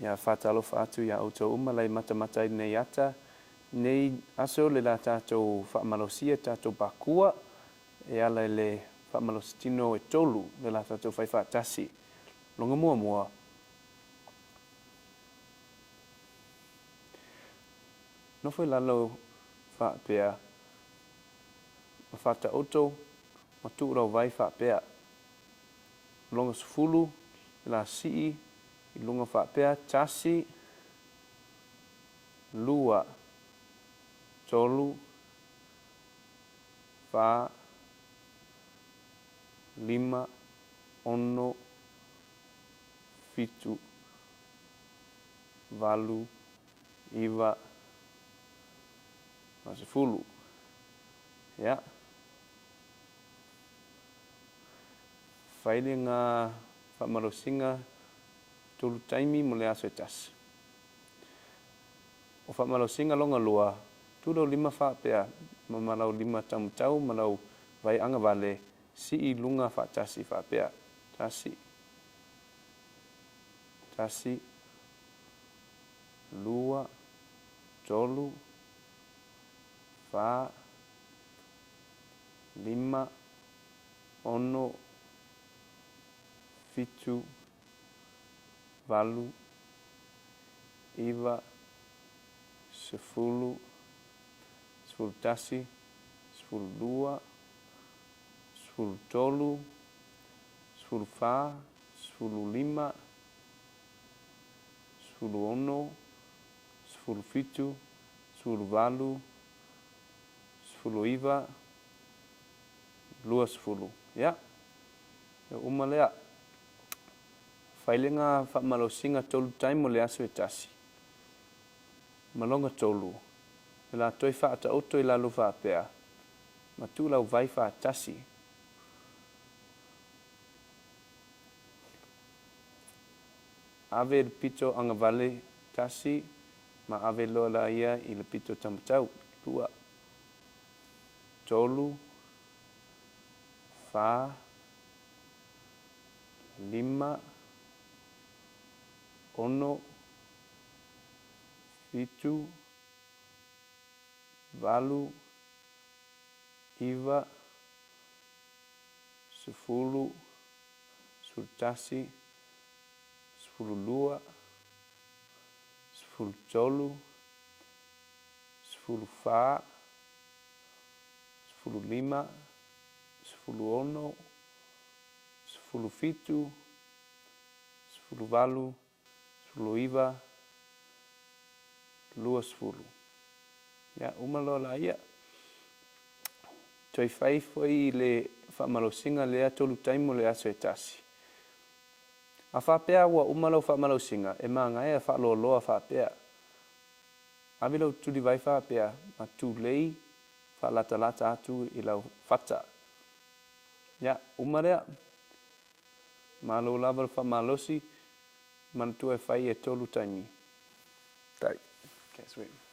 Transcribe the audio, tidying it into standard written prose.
Ia faatalofa atu iā outou uma la e matamata ai lenei ata, nei aso le la tatou faamalosia tatou bakua e ala i le faamalositino e tolu le la tatou fai faatasi. Loga muamua. Nofo i lalo faapea ma faataoto ma tuu lau vai faapea. Loga 10 le la sii i luga faapea, 1, 2, 3, 4, 5, 6, 7, 8, 9 ma 10. Ia. Fai lena faamalosiga tolu taimi mo le aso e tasi. O faamalosiga loga lua, tu lou lima faapea ma lau lima taumatau ma lau vai agavale sii i luga faatasi faapea, 1, 1, 2, 3, 4, 5, 6, 7, 8, 9, 10, 11, 12, 13, 14, 15, 16, 17, 18, 19, 20. Ia, ia uma lea. Fai lena faamalosiga tolu taimi mo le aso e tasi. Ma loga tolu, le la toe faataoto i lalo faapea, ma tuu lau vai faatasi. Ave le pito agavale 1 ma ave loa la ia i le pito taumatau 2, 3, 4, 5, 6, 7, 8, 9, 10, 11, 12, 13, 14, 15, 16, 17, 18, 19, 20. Ia, uma loa la ia. Toe fai foi le faamalosiga lea tolu taimi mo le aso e tasi. A faapea ua uma lau faamalosiga, e manaia faaloaloa faapea. Ave lau tulivai faapea ma tulei faalatalata atu i lau fata. Ia, uma lea. Malo lava le faamalosi, manatua e fai e tolu taimi. Tai. Okay, sweet.